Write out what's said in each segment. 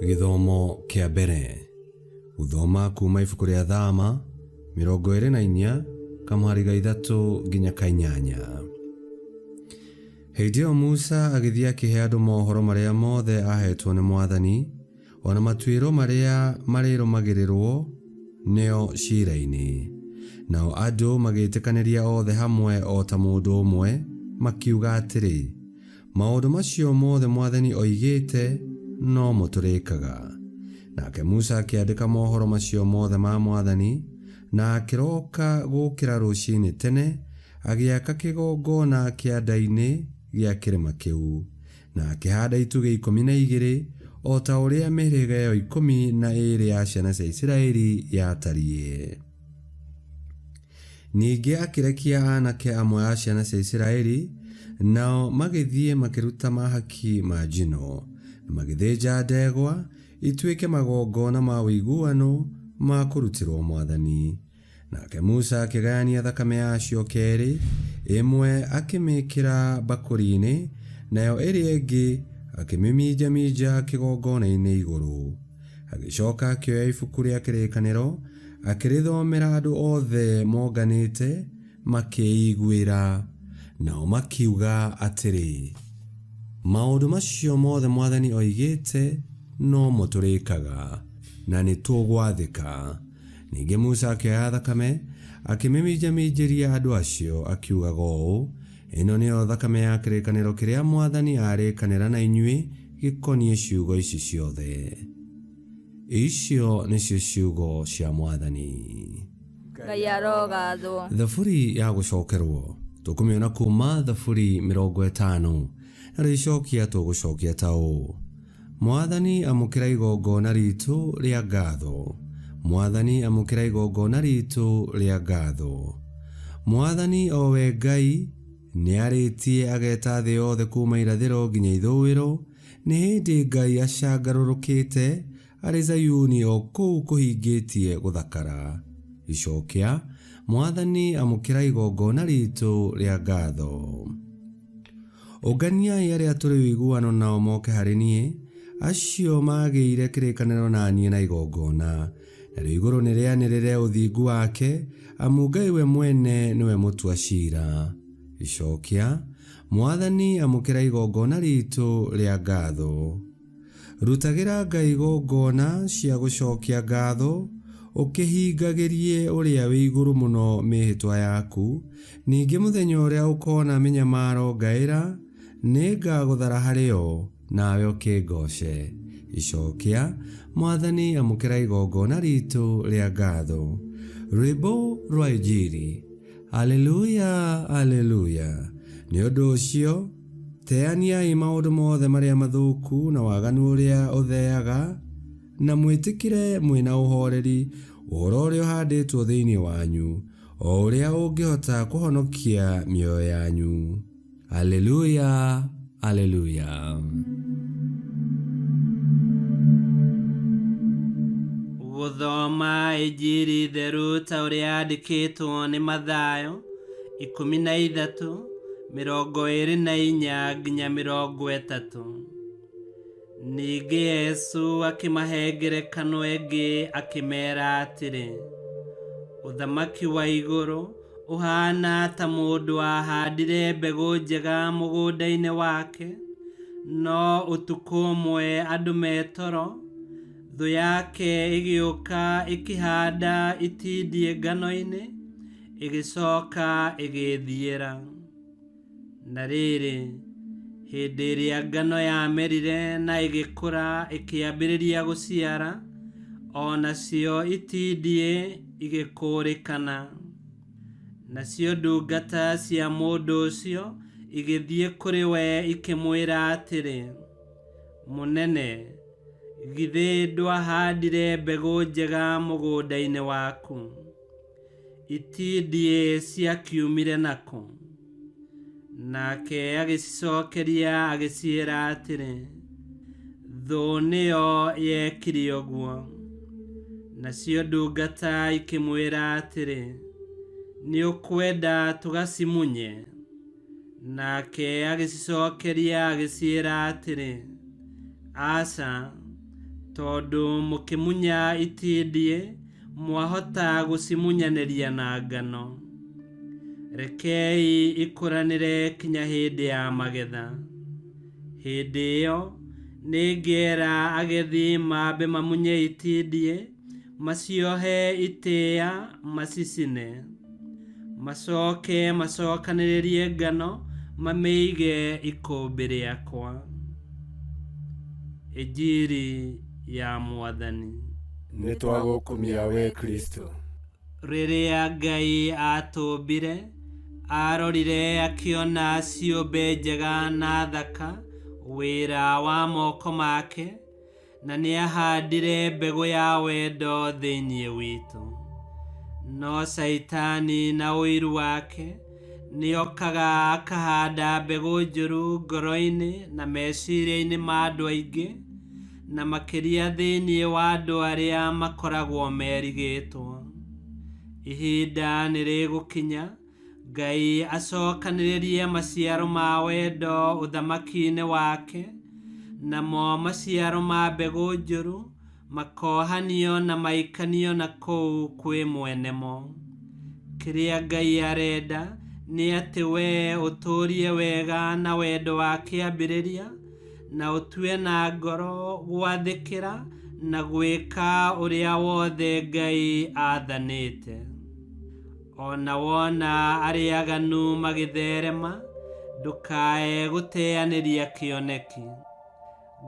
Gĩthomo kĩa mbere. Gũthoma kuma ibuku rĩa Thama 24 kamũhari ga ithatũ nginya ka inyanya. Hĩndĩ ĩyo Musa agĩthiĩ akĩhe andũ mohoro marĩa mothe aaheetwo nĩ Mwathani, o na matuĩro marĩa marĩrũmagĩrĩrwo nĩo ciira-inĩ. Nao andũ magĩĩtĩkanĩria othe hamwe o ta mũndũ ũmwe, makiuga atĩrĩ, Maũndũ macio mothe Mwathani oigĩte nomo tũrĩkaga. Nake Musa akĩandĩka mohoro macio mothe ma Mwathani, na akĩroka gũũkĩra rũcinĩ tene, agĩaka kĩgongona kĩanda-inĩ gĩa kĩrĩma kĩu, na akĩhanda itugĩ 12, o ta ũrĩa mĩhĩrĩga ĩyo 12 ya ciana cia Isiraeli yatariĩ. Ningĩ akĩrekia aanake amwe a ciana cia Isiraeli, nao magĩthiĩ makĩruta mahaki ma njino, na magĩthĩnja ndegwa ituĩke magongona ma ũiguano ma kũrutĩrũo Mwathani. Nake Musa akĩgayania thakame yacio kerĩ, ĩmwe akĩmĩĩkĩra mbakũri-inĩ, nayo ĩrĩa ĩngĩ akĩmĩminjaminja kĩgongona-inĩ igũrũ. Agĩcoka akĩoya ibuku rĩa kĩrĩkanĩro, akĩrĩthomera andũ othe monganĩte makĩĩiguĩra. Nao makiuga atĩrĩ, Maũndũ macio mothe Mwathani oigĩte nomo tũrĩkaga, na nĩtũgwathĩka. Ningĩ Musa akĩoya thakame, akĩmĩminjaminjĩria andũ acio, akiugaga ũũ, Ĩno nĩyo thakame ya kĩrĩkanĩro kĩrĩa Mwathani aarĩkanĩra na inyuĩ gĩkoniĩ ciugo ici ciothe. Icio nĩcio ciugo cia Mwathani. Ngai arogathwo. Thaburi ya gũcokerwo tũkũmĩona kuma Thaburi 50, narĩo icokia tũgũcokia ta ũũ: Mwathani amũkĩra igongona ritũ rĩa ngatho. Mwathani amũkĩra igongona ritũ rĩa ngatho. Mwathani o we Ngai nĩarĩtie ageta thĩ yothe kuma irathĩro nginya ithũĩro. Nĩ hĩndĩ Ngai acangarũrũkĩte arĩ Zayuni o kũu kũhingĩtie gũthakara. Icokia, Mwathani amũkĩra igongona ritũ rĩa ngatho. Ũnganiai arĩa tũrĩ ũiguano nao moke harĩ niĩ, acio maagĩire kĩrĩkanĩro na niĩ na igongona. Narĩo igũrũ nĩrĩanĩrĩre ũthingu wake, amu Ngai we mwene nĩwe mũtua ciira. Icokia, Mwathani amũkĩra igongona riitũ rĩa ngatho. Rutagĩra Ngai igongona cia gũcokia ngatho, ũkĩhingagĩrie Ũrĩa-wĩ-Igũrũ-Mũno mĩĩhĩtwa yaku, ningĩ mũthenya ũrĩa ũkona mĩnyamaro ngaĩra, nĩngagũthara harĩ yo, nawe ũkĩngooce. Icokia, Mwathani amũkĩra igongona riitũ rĩa ngatho. Rwĩmbo rwa Injiri. Aleluya, Aleluya. Nĩ ũndũ ũcio, Teaniai maũndũ mothe marĩa mathũku na waganu ũrĩa ũtheaga, na mwĩtĩkĩre mwĩ na ũhoreri ũhoro ũrĩa ũhandĩtwo thĩinĩ wanyu, o ũrĩa ũngĩhota kũhonokia mĩoyo yanyu. Aleluya, Aleluya. Gũthoma Injiri theru ta ũrĩa yandĩkĩtwo nĩ Mathayo 13 24 nginya 30. Ningĩ Yesu akĩmahe ngerekano ĩngĩ akĩmeera atĩrĩ, Ũthamaki wa igũrũ ũhaana ta mũndũ wahandire mbegũ njega mũgũnda-inĩ wake, no ũtukũ ũmwe andũ me toro, thũ yake ĩgĩũka ĩkĩhanda itindiĩ ngano-inĩ, ĩgĩcoka ĩgĩĩthiĩra. Na rĩrĩ, hĩndĩ ĩrĩa ngano yamerire na ĩgĩkũra ĩkĩambĩrĩria gũciara, o nacio itindiĩ igĩkũrĩkana. Nacio ndungata cia mũndũ ũcio igĩthiĩ kũrĩ we ikĩmwĩra atĩrĩ, Mũnene, githĩ ndwahandire mbegũ njega mũgũnda-inĩ waku? Itindiĩ ciakiumire nakũ? Nake agĩcicokeria agĩciĩra atĩrĩ, Thũ nĩyo yekire ũguo. Nacio ndungata ikĩmwĩra atĩrĩ, Nĩũkwenda tũgacimunye? Nake agĩcicokeria agĩciĩra atĩrĩ, Aca, Tondũ mũkĩmunya itindiĩ mwahota gũcimunyanĩria na ngano. Rekei ikũranĩre kinya hĩndĩ ya magetha. Hĩndĩ ĩyo nĩngeera agethi mambe mamunye itindiĩ, maciohe itĩĩa macicine, macoke macokanĩrĩrie ngano mamĩige ikũmbĩ rĩakwa. Injiri ya Mwathani. Nĩtwagũkumia we Kristo. Rĩrĩa Ngai atũmbire, arorire akĩona ciũmbe njega na thaka, wĩra wa moko make, na nĩahandire mbegũ ya wendo thĩinĩ witũ. No Caitani na ũiru wake nĩokaga akahanda mbegũ njũru ngoro-inĩ na meciria-inĩ ma andũ aingĩ, na makĩria thĩinĩ wa andũ arĩa makoragwo merigĩtwo. Ihinda nĩrĩgũkinya Ngai acokanĩrĩrie maciaro ma wendo ũthamaki-inĩ wake, namo maciaro ma mbegũ njũru makohanio na maikanio na kũu kwĩ mwene mo. Kĩrĩa Ngai arenda nĩ atĩ wee ũtũũrie wega na wendo wa kĩambĩrĩria, na ũtue na ngoro gwathĩkĩra na gwĩka ũrĩa wothe Ngai aathanĩte. Ona wona arĩa aganu magĩtherema, ndũkae gũteanĩria kĩoneki.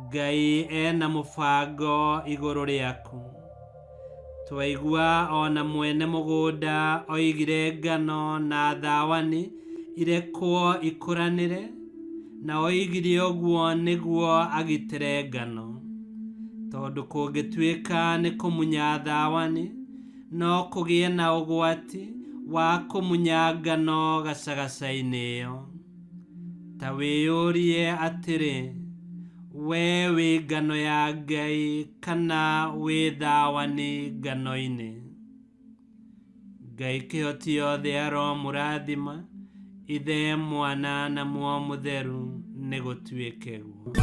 Ngai ena mũbango igũrũ rĩaku. Twaigua ona mwene mũgũnda oigire ngano na thawani irekwo ikũranĩre, na oigire ũguo nĩguo agitĩre ngano. Tondũ kũngĩtuĩka nĩ kũmunya thawani, no kũgĩe na ũgwati wa kũmunya ngano gacagaca-inĩ ĩyo. Ta wĩyũrie atĩrĩ, we wĩ ngano ya Ngai kana wĩ thawani ngano-inĩ? Ngai kĩhoti yothe aromũrathima, Ithe, Mwana na Muoyo Mũtheru, nĩgũtuĩke guo.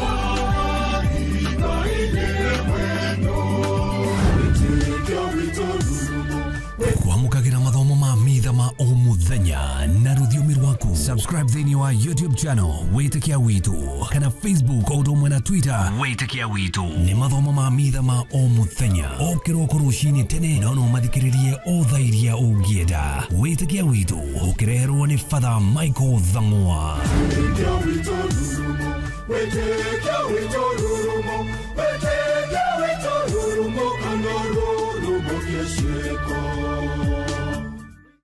Kwamũkagĩra mathomo ma mitha ma o mũthenya na rũthiomi rwaku. Subscribe thĩinĩ wa YouTube channel Wĩtĩkia Witũ kana Facebook o ũndũ ũmwe na Twitter Wĩtĩkia Witũ. Nĩ mathomo ma mitha ma o mũthenya o kĩroko rũcinĩ tene, no no mathikĩrĩrie o thaa iria ũngĩenda. Wĩtĩkia Witũ ũkĩreherwo nĩ Father Michael Thang'wa. Wĩtĩkia witũ rurumo, wĩtĩkia witũ rurumo, wĩtĩkia witũ rurumo, kana rurumo kĩciĩko.